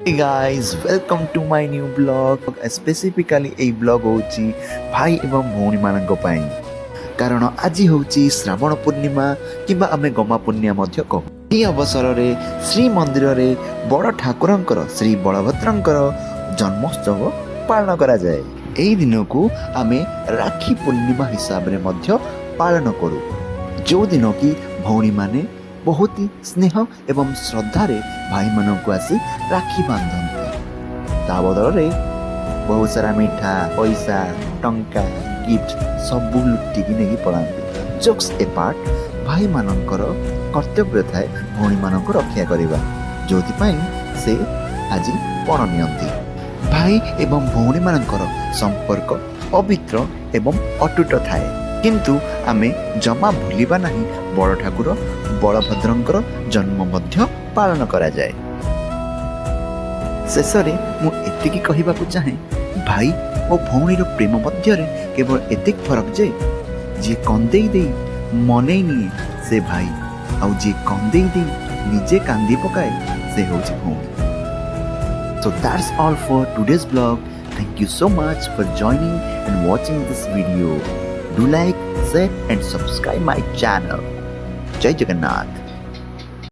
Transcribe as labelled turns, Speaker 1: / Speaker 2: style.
Speaker 1: Hey guys, welcome to my new vlog. Specifically ଏଇ blog ହେଉଛି ଭାଇ ଏବଂ ଭଉଣୀମାନଙ୍କ ପାଇଁ, କାରଣ ଆଜି ହେଉଛି ଶ୍ରାବଣ ପୂର୍ଣ୍ଣିମା କିମ୍ବା ଆମେ ଗମା ପୂର୍ଣ୍ଣିମା ମଧ୍ୟ କହୁ। ଏହି ଅବସରରେ ଶ୍ରୀମନ୍ଦିରରେ ବଡ଼ ଠାକୁରଙ୍କର, ଶ୍ରୀ ବଳଭଦ୍ରଙ୍କର ଜନ୍ମୋତ୍ସବ ପାଳନ କରାଯାଏ। ଏହି ଦିନକୁ ଆମେ ରାକ୍ଷୀ ପୂର୍ଣ୍ଣିମା ହିସାବରେ ମଧ୍ୟ ପାଳନ କରୁ, ଯେଉଁଦିନ କି ଭଉଣୀମାନେ ବହୁତ ସ୍ନେହ ଏବଂ ଶ୍ରଦ୍ଧାରେ ଭାଇମାନଙ୍କୁ ଆସି ରାକ୍ଷୀ ବାନ୍ଧନ୍ତି। ତା ବଦଳରେ ବହୁତ ସାରା ମିଠା, ପଇସା, ଟଙ୍କା, ଗିଫ୍ଟ ସବୁ ଲୁଟିକି ନେଇକି ପଳାନ୍ତି। ଜୋକ୍ସ ଏପାର୍ଟ, ଭାଇମାନଙ୍କର କର୍ତ୍ତବ୍ୟ ଥାଏ ଭଉଣୀମାନଙ୍କୁ ରକ୍ଷା କରିବା, ଯେଉଁଥିପାଇଁ ସେ ଆଜି ପଣ ନିଅନ୍ତି। ଭାଇ ଏବଂ ଭଉଣୀମାନଙ୍କର ସମ୍ପର୍କ ପବିତ୍ର ଏବଂ ଅଟୁଟ ଥାଏ। କିନ୍ତୁ ଆମେ ଜମା ଭୁଲିବା ନାହିଁ, ବଡ଼ ଠାକୁର ବଳଭଦ୍ରଙ୍କର ଜନ୍ମ ମଧ୍ୟ ପାଳନ କରାଯାଏ। ଶେଷରେ ମୁଁ ଏତିକି କହିବାକୁ ଚାହେଁ, ଭାଇ ଓ ଭଉଣୀର ପ୍ରେମ ମଧ୍ୟରେ କେବଳ ଏତିକି ଫରକ ଯେ ଯିଏ କନ୍ଦେଇ ଦେଇ ମନେଇ ନିଏ ସେ ଭାଇ, ଆଉ ଯିଏ କନ୍ଦେଇ ଦେଇ ନିଜେ କାନ୍ଦି ପକାଏ ସେ ହେଉଛି ଭଉଣୀ। So that's all for today's vlog. Thank you so much for joining and watching this video. Do like, share and subscribe my channel. Jay Jagannath.